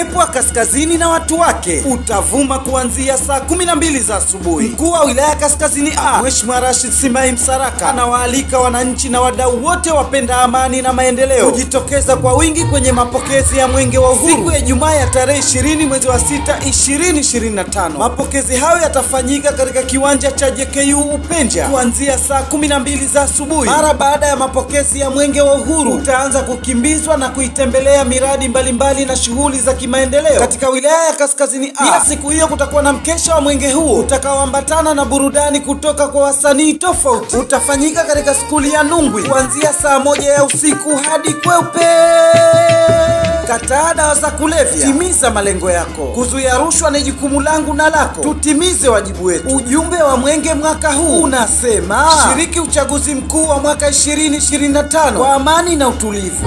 Upepo wa kaskazini na watu wake utavuma kuanzia saa 12 za asubuhi. Mkuu wa wilaya Kaskazini A, Mheshimiwa Rashid Simai Msaraka, anawaalika wananchi na wadau wote wapenda amani na maendeleo kujitokeza kwa wingi kwenye mapokezi ya Mwenge wa Uhuru siku ya Ijumaa ya tarehe 20 mwezi wa 6 2025. Mapokezi hayo yatafanyika katika kiwanja cha JKU Upenja kuanzia saa 12 za asubuhi. Mara baada ya mapokezi ya Mwenge wa Uhuru utaanza kukimbizwa na kuitembelea miradi mbalimbali na shughuli za kimaendeleo katika wilaya ya Kaskazini A. Pia siku hiyo kutakuwa na mkesha wa mwenge huo utakaoambatana na burudani kutoka kwa wasanii tofauti. Utafanyika katika skuli ya Nungwi kuanzia saa 1 ya usiku hadi kweupe. Kataa dawa za kulevya, timiza malengo yako. Kuzuia rushwa ni jukumu langu na lako, tutimize wajibu wetu. Ujumbe wa mwenge mwaka huu unasema: shiriki uchaguzi mkuu wa mwaka 2025 kwa amani na utulivu.